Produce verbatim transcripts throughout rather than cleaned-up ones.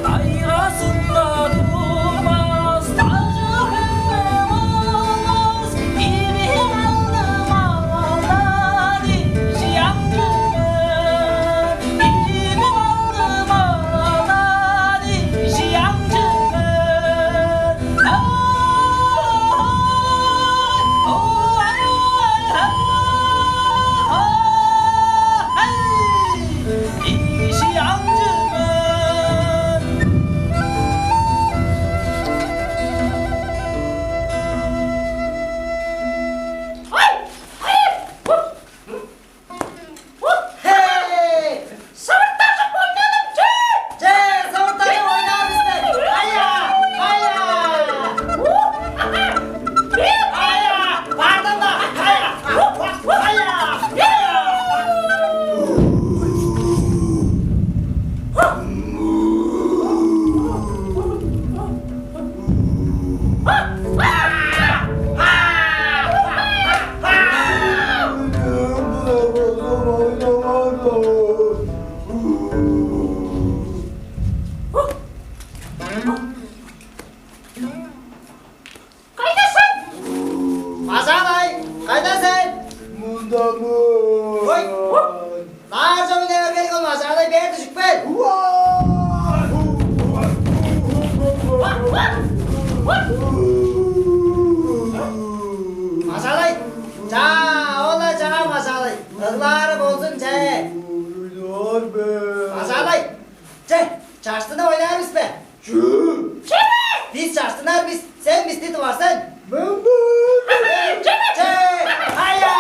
Тайгазында турбас, тажы-хөлде болбас, ийи алдым алдан ижи аңчы мен. Ийи алдым алдан ижи аңчы мен. Хей! Сывыртажып ойналып, че! Че, сывыртажып ойнаар бис бе? Ая! Ая! Ая! Бардым да! Ая! Ая! Ая! Кайда сен? Мажаалай, кайда сен? Мында мен. Ой, наар чоруй берген ол, Мажаалай, бээр дүжүп кел. Мажаалай, чаа, ол-ла чаа, Мажаалай. Ыглаары болзун, че. Мажаалай, че, чаштынып ойнаар бис бе? Чүү? Чүве! Бис чаштынар бис, сен бисти тывар сен. Мен бе? Чүве! Че! Ая!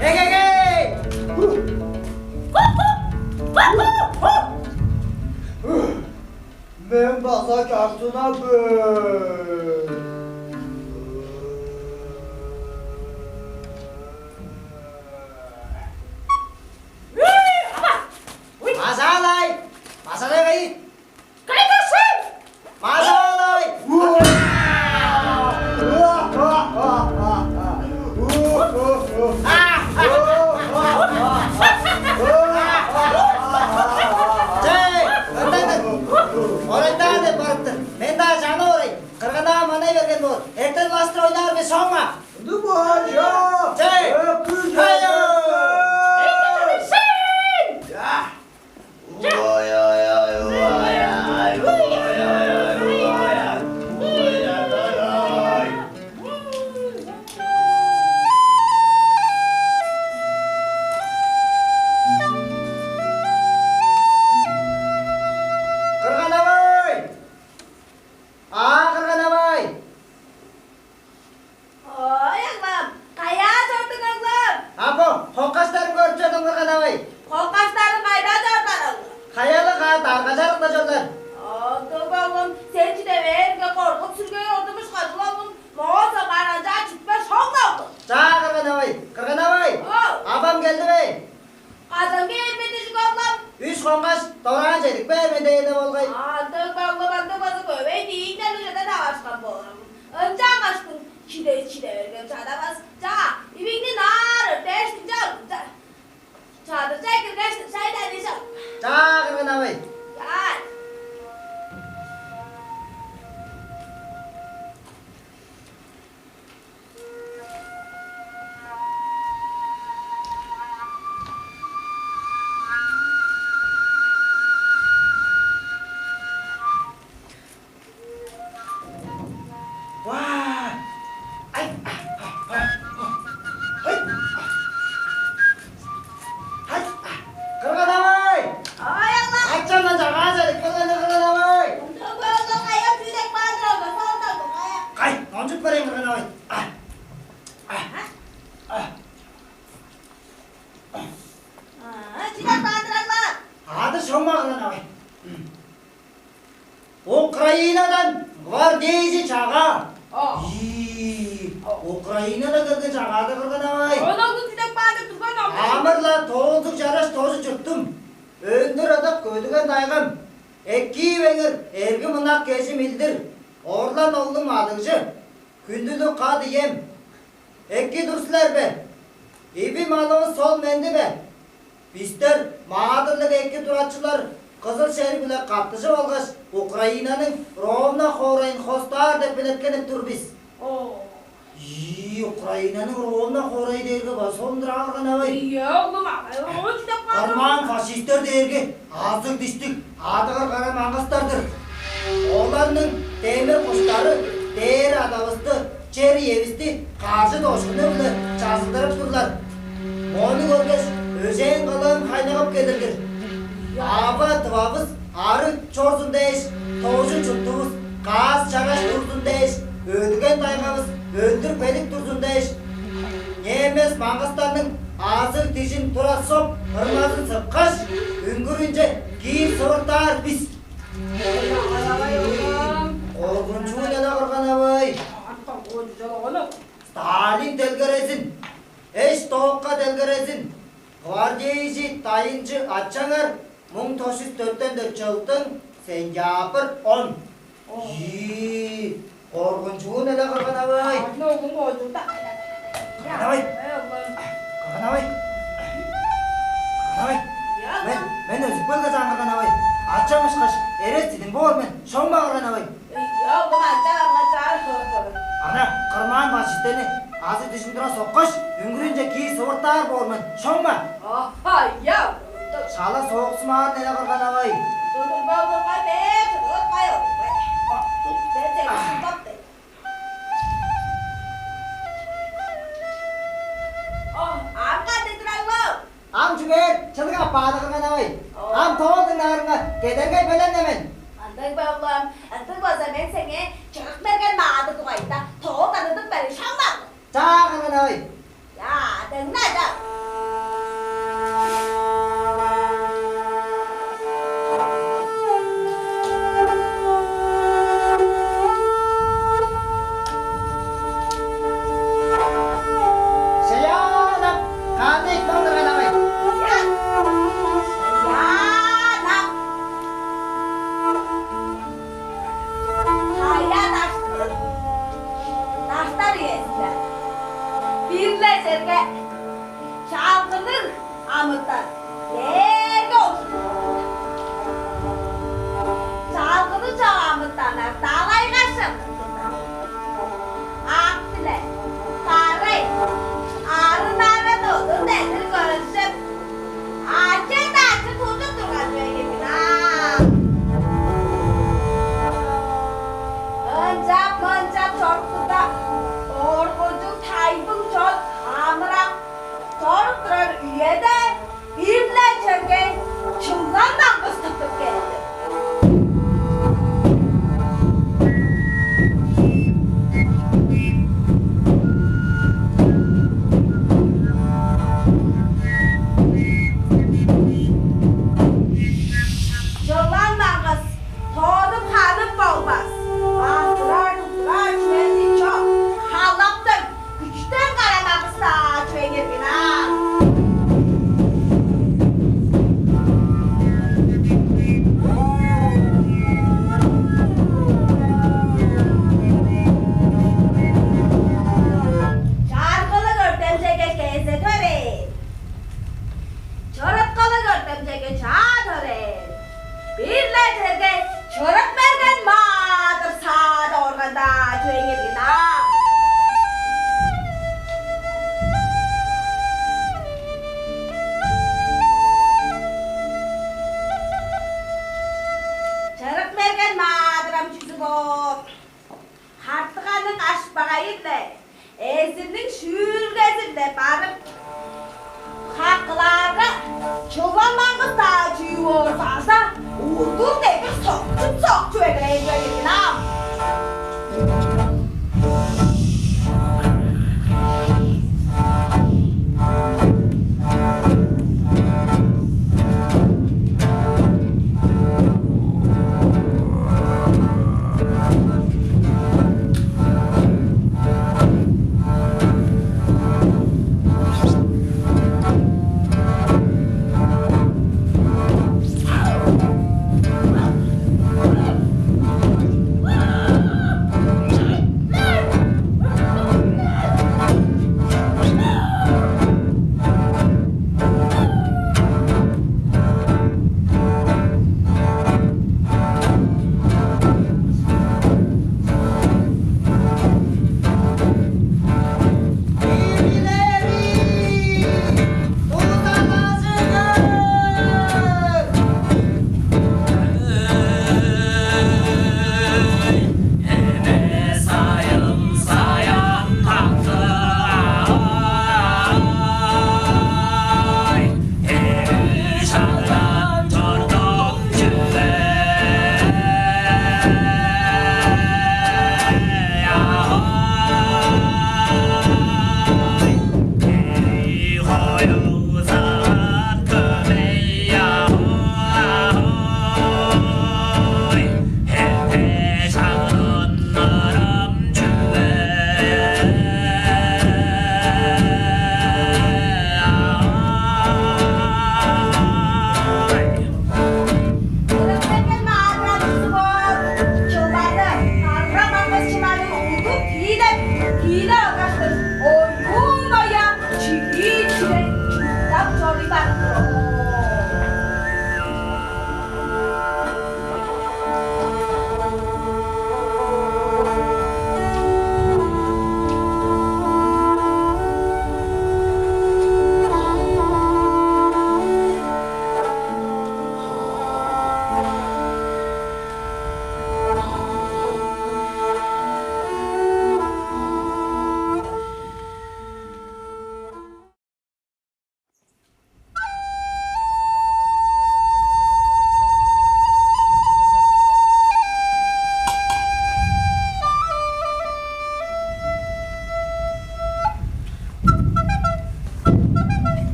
Эгегей! Мен база чаштынар бе? Мажаалай! Мажаалай кайы? Кайда сен? Мажаалай! Чей, ындан орайдаа деп барыптыр. Мен-даа чаны орай. Ынчангаш дораан чедип кээр мен дээни болгай. Андыг баглап, андыг база көвей дииңнер үжеден авашкан болурум. Ынчангаш кым чиде, чиде берген чадавас. Чаа, ивиңни наар өртээштиң чал. Чадырчай киргеш, шай-даа дижал. Чаа, кырган авай. Чаа. Ваа! Ай! Ай! Ай! Кырган авай! Ай, Алла! Ачамдан чагаа чедип келген, кырган авай! Ындыг болза, кайда чүү деп каан турар, солдан кая? Кай, номчуп көрейн, кырган авай. А. А. А. А, чүү деп каан турар? Адыр шоңма, кырган авай. Украинадан гвардейжи чагаа. О. Ийи, Украинадан келген чагаа-дыр, кырган авай. Ону чүү деп каан деп турган ол? Амыр-ла тоолдуг чараш тожу чурттум. Өндүр ыдык көдүген дайгам. Эки-веңер эргим ынак кежим илдир. Орлан оглум адыгжы. Хүндүлүг кат-ием, эки тур силер бе? Иби-малывыс сол-менди бе? Бистер маадырлыг эки турачылар Кызыл шериг-биле каттыжып алгаш, Украинаның Ровно хоорайын хостаар деп белеткенип тур бис. Оо. Ийи, Украинаның Ровно хоорайы дээрге база солун-дур, кырган авай. Ийе, оглум, авай, оон чүү деп каан? Арман фашистер дээрге азыг-диштиг, адыгар кара маңгыстар-дыр. Оларның демир куштары дээр-адавысты, чер-иевисти кажы-дошкуну-биле чазыдырып турлар. Мону көргеш, өжээн кылыым хайнагап келир-дир. Ава-тывавыс арыг чорзун дээш, тожу чуртувус каас-чараш турзун дээш, өдүген-дайгавыс өндүр-белик турзун дээш, немец маңгыстарның азыг-дижин тура соп, ырмазын сыпкаш, үңгүрүнче киир сывыртаар бис. Ой, авай, оглум. Коргунчуун эла, кырган авай. Артан коончужал ону. Сталин делгерезин, эш-тоокка делгерезин, гвардейжи дайынчы ачаңар муң тос чүс дөртен дөрт чылдың сентябрь он. О. Ийи, коргунчуун эла, кырган авай. Аны оглум, оожурда. Кырган авай. Эй, оглум. Кырган авай. Кырган авай. Я, мен, мен өзүп келгеш аан, кырган авай. Ачам ышкаш, эрес дидим боор мен. Шоңма, кырган авай. Эй, я, оглум, ача, ача, ача. Ана, кырмаан фашисттерни азы дижип тура соккаш, үңгүрүнче киир сывыртаар боор мен. Шоңма. Аха, я. Шала сооксумаар-дыр, кырган авай. Тудурбай, тудурбай, бе, тудурбай, олурбай. Бе, сени шуптап, бе. О, ам кандыг турар ол? Ам чүгээр, чылыг апаар-дыр, кырган авай. О. Ам тоол дыңнаарыңга, кедергей белен-не мен. Ындыг бе, оглум, ындыг болза, мен сеңээ чырык мерген маадыр дугайында тоол таныдып берейн, шоңма. Чаа, кырган авай. Чаа, дыңна, чаа. Шыяанап, кандыг тон, кырган авай? Шыяанап. Кая даштыр? Даштар үезинде бир-ле черге чалгының амытан дээрге олчунуп турар. Чалгыны чок амытаннар далайга шыпсып турар. Ак-биле карай, арын-арын, удур-дедир көрүшүп, ачы-дачы тудуп турган чүве ийин аа. Ынчап-мынчап чорупканда, коргунчуг тайбың чон амырап чоруп турар үеде, бир-ле черге чылан маңгыс тыптып келди.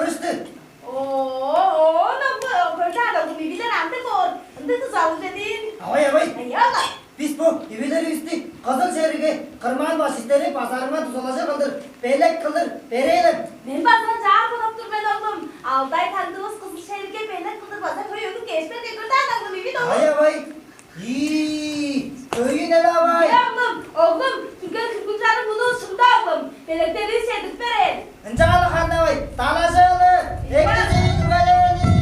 Ышты. Оо, оон ам бо көрдүң, оглум, ивилер ындыг боор, ындыг дузалыг чедир. Авай, авай. Аяла. Бис бо ивилеривисти Кызыл шеригге кырман фашисттерни базарынга дузалажыр кылдыр белек кылдыр берээлем. Мен база ынчаар бодап тур мен, оглум. Алдай тандывыс Кызыл шеригге белек кылдыр база хөй өгүп кээшпер деп көрдүң, оглум, ивил ол. Авай, авай. Ийи, хөйүн эле, авай. Ийе, оглум, оглум, түрген хүргүн чарым мунуң шында, оглум. Белектеривис чедирип берээр. Ынчаарга хандавай, далажыылы, эки чыйын үгелээни.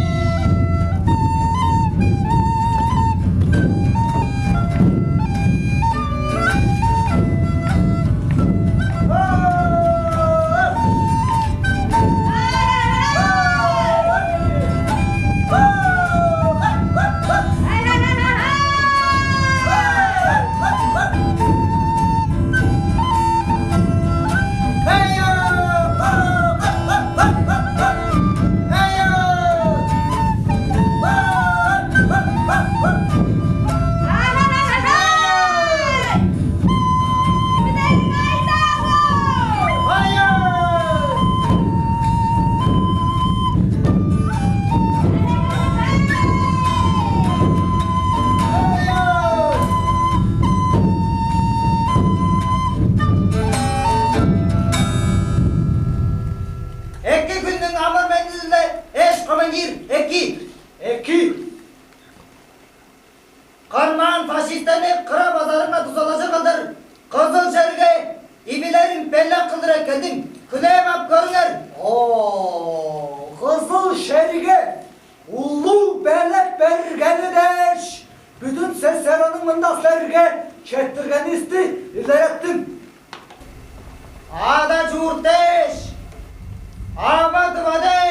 Эки хүннүң амыр-мендизи-биле, эш командир, эки! Эки! Кырман фашисттерни кыра базарынга дузалажыр кылдыр Кызыл шеригге ивилерим белек кылдыр эккелдим. Хүлээп ап көрүңер. О, Кызыл шеригге улуг белек бергени дээш, бүдүн СССР-ның мында силерге четтиргенивисти илереттим. Ада-чурт дээш, ама-дыва дээш,